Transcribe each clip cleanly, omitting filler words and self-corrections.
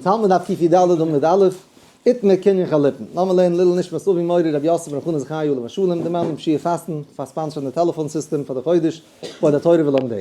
האלט מען דף קי"ד עמוד א', איתמר קנין חליפין. לאמיר לערנען לעילוי נשמת אבי מורי רבי יוסף בן חנה זכרי' עליו השלום, די מאן פשיעה פאסטן פאר sponsor ן די טעלעפאן סיסטעם פאר די חודש, כבוד התורה ולומדיה.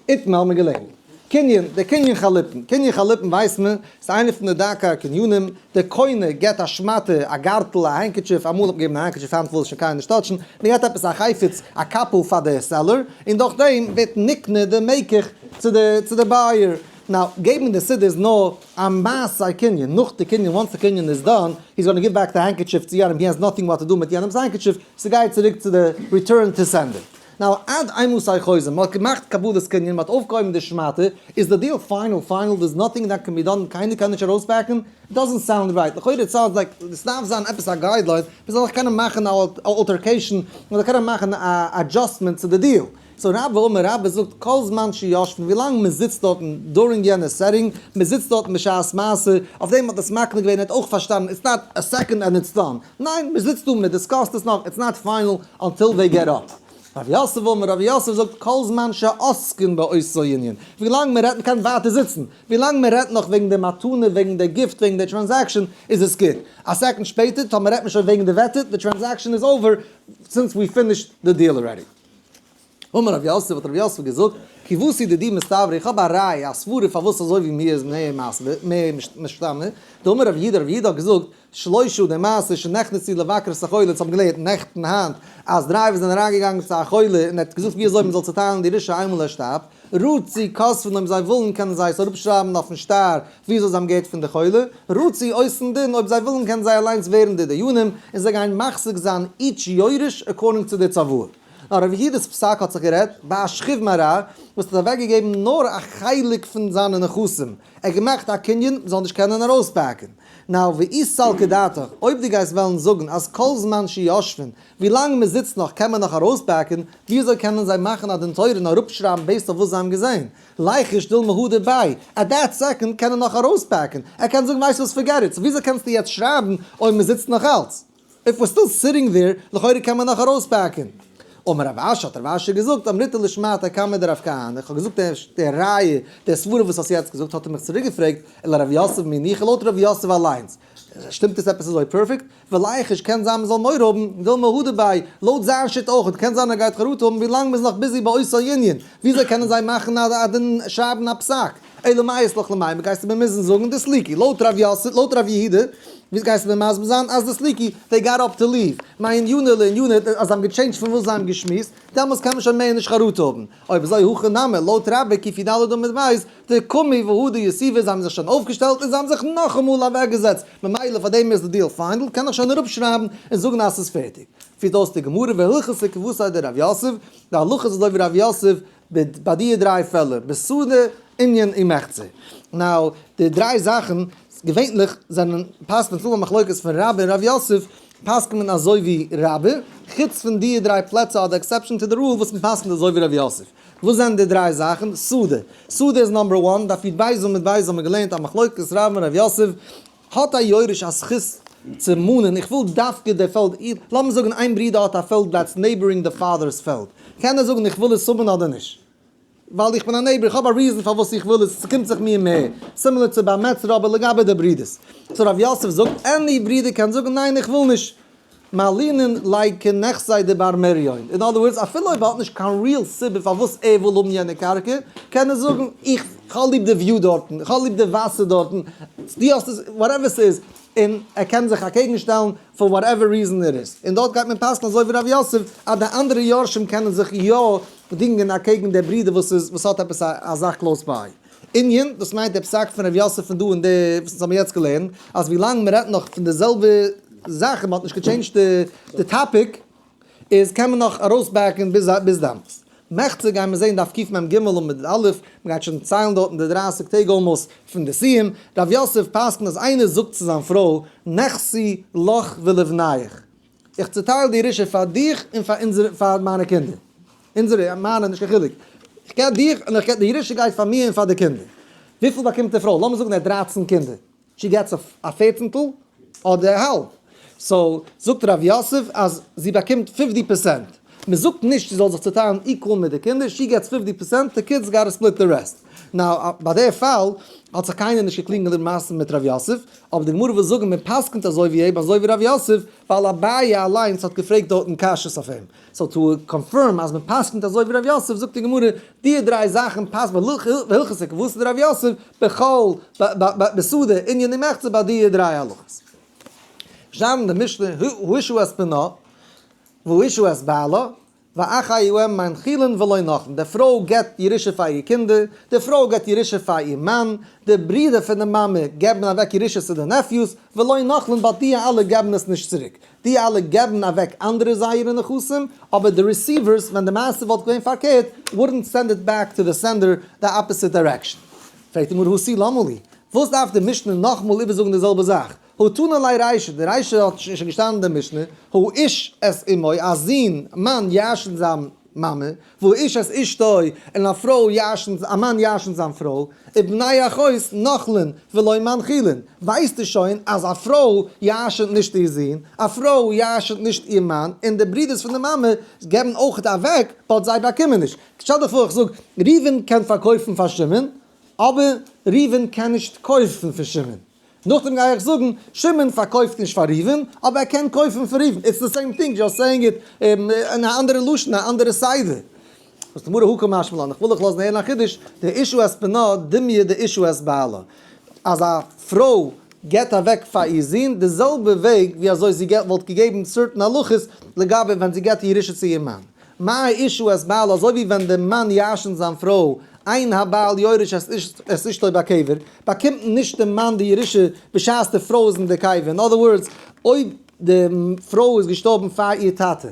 איתמר האבן מיר געלערנט. קנין, דער קנין חליפין. קנין חליפין ווייסט מען, ס'איז איינער פון די דרכי הקנינים, דער קונה געבט א שמאטע, א גארטל, א handkerchief, אמאל האט מען געגעבן א handkerchief היינט וויל שוין קיינער נישט touch ן, מען געבט עפעס א חפץ, א קאפל פאר די seller, און דורך דעם ווערט נקנה די מקח צו די צו די buyer. Now, געבן די סידור איז נאר א מעשה קנין, נאך די קנין, once די קנין איז done, he's gonna give back די handkerchief צו יענעם, he has nothing what to do מיט יענעמס handkerchief, ס'גייט צוריק צו די return to sender. Now, עד אימתי חוזרין, מ'האט געמאכט קבלת קנין, מ'האט אויפגעהויבן די שמאטע, איז די deal final final, there's nothing that can be done, קיינער קען נישט ארויס back ן, it doesn't sound right, לכאורה it sounds like עס דארף זיין עפעס א guideline, מ'זאל זיך קענען מאכן א altercation, מ'זאל קענען מאכן א adjustment צו די deal. So רבה אמר רבה זאגט כל זמן שיושבין ווילאנג מען זיצט דארטן during יענע setting, מען זיצט דארטן בשעת מעשה, אויף דעם האט עס מקנה געווען ער האט אויך פארשטאנען it's not a second and it's done, ניין מען זיצט דא מען discuss ט עס נאך it's not final until they get up. רב יוסף אמר רב יוסף זאגט כל זמן שעוסקין באותו ענין, ווילאנג מען רעדט מען קען ווייטער זיצן, ווילאנג מען רעדט נאך וועגן די מתנה וועגן די gift וועגן די transaction איז עס גוט, א second שפעטער טאמער רעדט מען שוין וועגן די וועטער די transaction איז over since we finished די deal already. אמר רב יוסף, האט רב יוסף געזאגט, כותי דידי מסתברא, איך האב א ראיה, א סברה פארוואס אזוי ווי מיר איז מער מסתמא, דאמר רב יהודה, רב יהודה האט געזאגט, שלושה די מעשה שנכנסו לבקר את החולה, אונז האבן געלערנט נעכטן היינט, אז דריי וואס זענען אריינגעגאנגען צו א חולה און ער האט געזאגט ווי אזוי מען זאל צוטיילן די ירושה איינמאל ער שטארבט, רצו כותבין אויב זיי ווילן קענען זיי עס אראפשרייבן אויפן שטר ווי אזוי זיי האבן געהערט פון די חולה, רצו עושין דין אויב זיי ווילן קענען זיי אליינס ווערן די דיינים און זיי גייען מחזיק זיין each יורש according צו די צוואה. נאר רבי יהודה'ס פסק האט זיך גערעדט ביי א שכיב מרע וואס האט אוועקגעגעבן נאר א חלק פון זיינע נכסים, ער האט געמאכט א קנין מ'זאל נישט קענען ארויספאקן. Now ואי סלקא דעתך, אויב דו גייסט וועלן זאגן אז כל זמן שיושבין, ווילאנג מ'זיצט נאך קען מען נאך ארויספאקן, וויאזוי קענען זיי מאכן א דין תורה און אראפשרייבן based אויף וואס זיי האבן געזען? ליחוש דילמא הדר ביה, at that second קען ער נאך ארויספאקן, ער קען זאגן ווייסט וואס forget it, so וויאזוי קענסטו יעצט שרייבן אויב מ'זיצט נאך אלץ? If we're still sitting there, לכאורה קען מען נאך ארויספאקן. אמר רב אשי, האט רב אשי געזאגט, אמריתה לשמעתא קמיה דרב כהנא, איך האב געזאגט די ראיה, די סברה וואס האסט יעצט געזאגט, האט ער מיך צוריק געפרעגט, אלא רב יוסף מי ניחא, לויט רב יוסף אליינס, שטימט עס עפעס אזוי perfect? וליחוש קען זיין מ'זאל מורא האבן, דילמא הדר ביה, לויט זיין שיטה אויך, קען זיין ער גייט חרטה האבן ווילאנג מ'איז נאך busy באותו ענין, וויאזוי קענען זיי מאכן א דין שרייבן א פסק? אלא מאי אית לך למימר גייסטו מיר מוזן זאגן דסליקי, לויט רב יוסף, לויט רב יהודה, ווי גייסטו מיר מסביר זיין אז דסליקי, they got up to leave, מענינא לענינא, אז זיי האבן גע change ט פון וואס זיי האבן געשמועסט, דעמאלס קען מען שוין מער נישט חרטה האבן. אויב אזוי הכא נמי, לויט רבה קי"ד עמוד ב', דקמו והדרו יתיבי, זיי האבן זיך שוין אויפגעשטעלט און זיי האבן זיך נאכאמאל אוועקגעזעצט, ממילא פאר דעם איז די deal final, קען איך שוין אראפשרייבן און זאגן אז ס'איז פערטיג. פירט אויס די גמרא והלכתא כוותיה דרב יוסף, די הלכה איז אזוי ווי רב יוסף, ביי די דריי פעלער, בשדה, ענין און מחצה. Now, די דריי זאכן, געווענליך זענען פסק'ן פול מחלוקת פון רבה און רב יוסף, פסק'נט מען אזוי ווי רבה, חוץ פון די דריי פלעצער אדער exception to the rule וואס מען פסק'נט אזוי ווי רב יוסף. וואס זענען די דריי זאכן? שדה. שדה איז number one, דף י"ב עמוד ב' האבן מיר געלערנט א מחלוקת רבה און רב יוסף, האט א יורש א זכות צו מאנען איך וויל דווקא די פעלד, לאמיר זאגן איין ברודער האט א פעלד that's neighboring די father's פעלד, קען ער זאגן איך וויל עס האבן אדער נישט? ווייל איך בין א neighbor איך האב א reason פארוואס איך וויל עס, ס'קומט זיך מיר מער, similar צו ביי מצרא אבער לגבי די ברודערס. So רב יוסף זאגט any ברודער קען זאגן ניין איך וויל נישט. מעלינן ליה כנכסי דבר מריון, in other words אפילו אויב ער האט נישט קיין real סיבה פארוואס ער וויל האבן יענע קרקע, קען ער זאגן איך האב ליב די view דארטן, איך האב ליב די וואסער דארטן, דו האסט עס, whatever ס'איז, און ער קען זיך אקעגן שטעלן for whatever reason it איז, און דארט גייט מען פסק'ן אזוי ווי ר' יוסף אז די אנדערע יורשים קענען זיך יא דינגען אקעגן דער ברודער וואס איז וואס האט עפעס א זאך close by. ענין, דאס מיינט דער פסק פון ר' יוסף פון דא און די וואס אונז האבן יעצט געלערנט, אז ווי לאנג מען רעדט נאך פון די זעלבע זאך און מען האט נישט גע change ט די topic, איז קען מען נאך ארויסבעקן ביז ביז דאמאלס. מחצה גייען מיר זעהן דף קמ"ג עמוד א', מען גייט שוין ציילן דארטן די דרייסיג טעג almost פון די סיום, ר' יוסף פסק'נט אז איינער זאגט צו זיין פרוי נכסי לך ולבניך, איך צוטייל די ירושה פאר דיך און פאר אונזערע פאר מיינע קינדער. אונזערע, מיינע, נישט קיין חילוק. איך געב דיך און איך געב, די ירושה גייט פאר מיר און פאר די קינדער. וויפיל באקומט די פרוי? לאמיר זאגן ער האט דרייצן קינדער. She gets א פערצנטל אדער האלב. So זאגט ר' יוסף אז זי באקומט fifty percent. מען זאגט נישט זי זאל זיך צוטיילן equal מיט די קינדער, she gets fifty percent, the kids gotta split the rest. Now, ביי די פאל האט זיך קיינער נישט געקלינגען די מעשה מיט רב יוסף, אבער די גמרא וויל זאגן מען פסק'נט אזוי ווי אים אזוי ווי רב יוסף, ווייל אביי אליינס האט געפרעגט דארטן קשיות אויף אים. So to confirm אז מען פסק'נט אזוי ווי רב יוסף זאגט די גמרא די דריי זאכן פאסט והלכתא כוותיה דרב יוסף בכל בשדה ענין ומחצה ביי די דריי הלכות. געשטאנען די משנה האשה את בנה והאשה את בעלה ואחי האם מנחילין ולא נוחלין, די פרוי געבט ירושה פאר איר קינדער, די פרוי געבט ירושה פאר איר מאן, די ברידער פון די מאמע געבן אוועק ירושה צו די nephews, ולא נוחלין but די אלע געבן עס נישט צוריק, די אלע געבן אוועק אנדערע זייערע נכסים, אבער די receivers ווען די מעשה וואלט געווען פארקערט wouldn't send it back to the sender די opposite direction. פרעגט די גמרא הא תו למה לי, וואס דארף די משנה נאכאמאל איבערזאגן די זעלבע זאך? הא תנא ליה רישא, די רישא האט שוין געשטאנען אין די משנה, האיש את אמו, א זון, מאן, ירש'נט זיין מאמע, והאיש את אשתו, און א פרוי ירש'נט, א מאן ירש'נט זיין פרוי, ובני אחות נוחלין ולא מנחילין, ווייסטו שוין אז א פרוי ירש'נט נישט איר זון, א פרוי ירש'נט נישט איר מאן, און די ברידערס פון די מאמע געבן אויכעט אוועק, but זיי באקומען נישט. שטעל דיך פאר איך זאג, ראובן קען פארקויפן פאר שמעון, אבער ראובן קען נישט קויפן פון שמעון. נאכדעם גיי איך זאגן, שמעון פארקויפט נישט פאר ראובן, אבער ער קען קויפן פון ראובן. It's the same thing, just saying it אין א אנדערע לשון, א אנדערע סדר. וואס די גמרא הא קא משמע לן, איך וויל דיך לאזן הערן א חידוש, דאשה את בנה דומיא דאשה את בעלה. אז א פרוי געבט אוועק פאר איר זון די זעלבע וועג ווי אזוי זי וואלט געגעבן certain הלכות לגבי ווען זי געבט ירושה צו איר מאן. מה האשה את בעלה אזוי ווי ווען די מאן ירש'נט זיין פרוי, אין הבעל יורש את אשתו בקבר, באקומט נישט די מאן די ירושה בשעת די פרוי איז אין די קבר, in other words, אויב די פרוי איז געשטארבן פאר איר טאטע,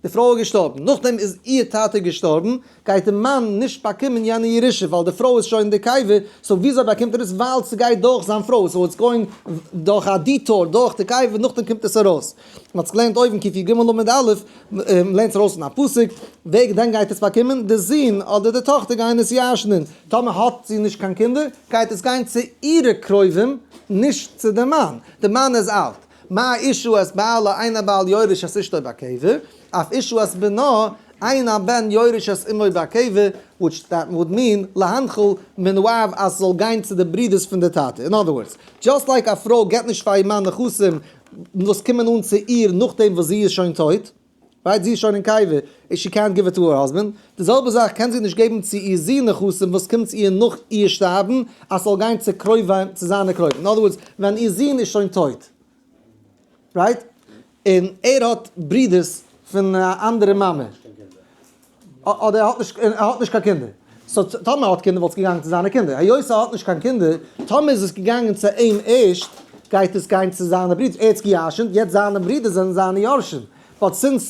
די פרוי איז געשטארבן, נאכדעם איז איר טאטע געשטארבן, גייט די מאן נישט באקומען יענע ירושה ווייל די פרוי איז שוין אין די קבר, so וויאזוי באקומט ער עס ווייל ס'גייט דורך זיין פרוי, so it's going דורך א detour דורך די קבר נאכדעם קומט עס ארויס. מ'האט עס געלערנט אויבן קי"ג עמוד א', מ'לערנט עס ארויס פון א פסוק, ווער דען גייט עס באקומען? די זון אדער די טאכטער גייען עס ירש'נען, טאמער האט זי נישט קיין קינדער גייט עס גיין צו אירע קרובים נישט צו די מאן, די מאן איז out. מה האשה את בעלה אין הבעל יורש את אשתו בקבר, אף אשה את בנה אין הבן יורש את אמו בקבר, which that would mean להנחיל מן האב אז ס'זאל גיין צו די ברידערס פון די טאטע, in other words, just like א פרוי געבט נישט פאר איר מאן נכסים וואס קומען אן צו איר נאכדעם וואס זי איז שוין טויט, right, זי איז שוין אין קבר, און שי קענט גיוו איט טו הער האזבענד, די זעלבע זאך קען זי נישט געבן צו איר זון נכסים וואס קומט צו איר נאך איר שטארבן, אז ס'זאל גיין צו קרובים, צו זיינע קרובים, in other words, ווען איר זון איז שוין טויט, right, און ער האט ברידערס פון א אנדערע מאמע, אדער ער האט נישט, ער האט נישט קיין קינדער, so טאמער ער האט קינדער וואלט עס געגאנגען צו זיינע קינדער, היות ער האט נישט קיין קינדער, טאמער איז עס געגאנגען צו אים ערשט, גייט עס גיין צו זיינע ברידער, ער האט עס געירשנט, יעצט זיינע ברידער זענען זיינע יורשים, but since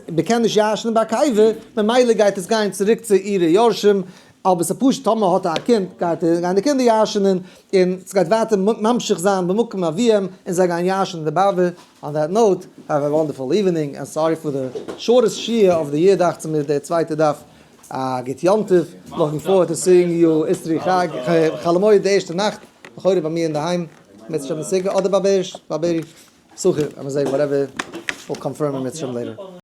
מ'קען נישט ירש'נען ביי קבר, ממילא גייט עס גיין צוריק צו אירע יורשים, אבער ס'איז פשוט טאמער האט ער א קינד גייט ער גיין די קינדער ירש'נען, און ס'גייט ווייטער ממשיך זיין במקום אביהם, און זיי גייען ירש'נען די באבע. On that note, have a wonderful evening and sorry for the shortest שיעור of the year דאכט זיך מיר די צווייטע דף, א גוט יום טוב, looking forward to seeing you אסתרי חג, חול המועד די ערשטע נאכט, לכאורה ביי מיר אינדערהיים, אם ירצה השם אין סוכה אדער ביי בעריש, ביי בערי סוכה, לאמיר זעהן whatever, we'll confirm אם ירצה השם later.